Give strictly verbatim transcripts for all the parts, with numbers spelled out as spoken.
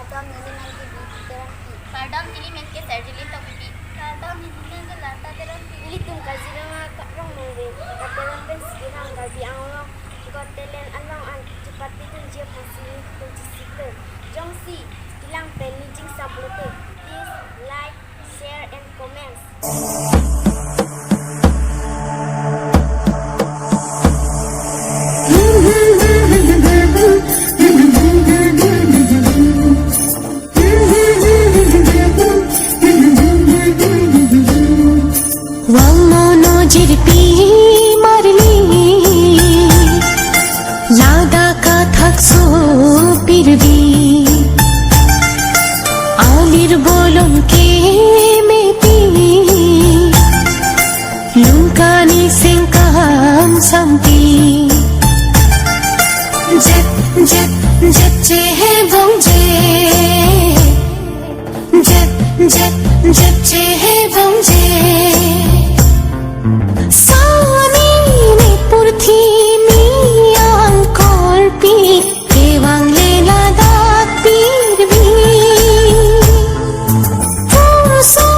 Kardom, neli men ke Bidi Terangpi. Kardom, neli men ke Serjili Tokbi. Kardom, neli men ke Lata Terangpi. Nelitum Kaziranga Karong Nongve, Katerang pen Sikirang Karbi Anglong Got Talent along an chepatedunji aphansi nelitum chesik lo. Jongsi kelang pen nijing samplote, please like, share and comments. Vangno no jirpi marli, ladak athak so pirbi, alir bolon kemepi, lungka ni sengkam sampi. Jet, jet, jet chehebong je. Jet, jet, jet chehebong je. Sami ne purthimi angkorpi, kevang le ladak pirbi. Puso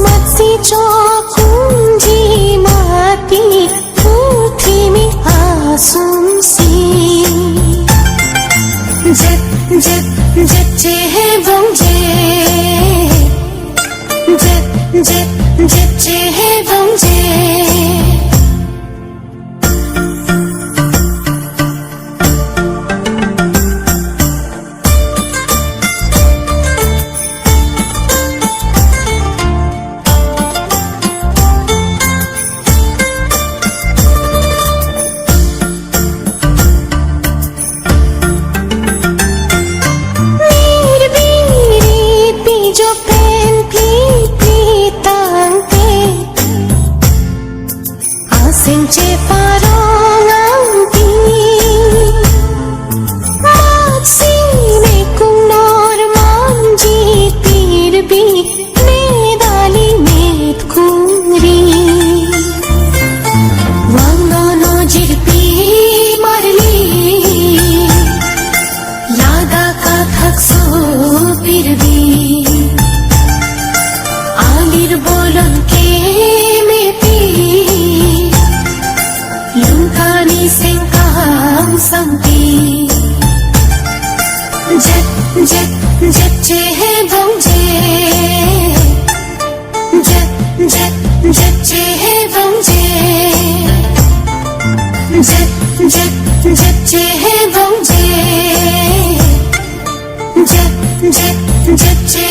matsi chok kunji mati, purthimi asumsi. Jet, jet, jet chehebong je. Jet, jet, jet chehebong je. Nirbiri pijo pen phli phli tangte, aseng cheparong ampi. Matsi mekung nor manji pirbi, me dali met kungri. Vangno no jirpi marli, ladak athak so pirbi, alir bolon kemepi, lungka ni sengkam sampi. Jet, jet, jet chehebong je. Jet, jet, jet chehebong je. Jet, jet, jet chehebong je. Jet, jet, jet che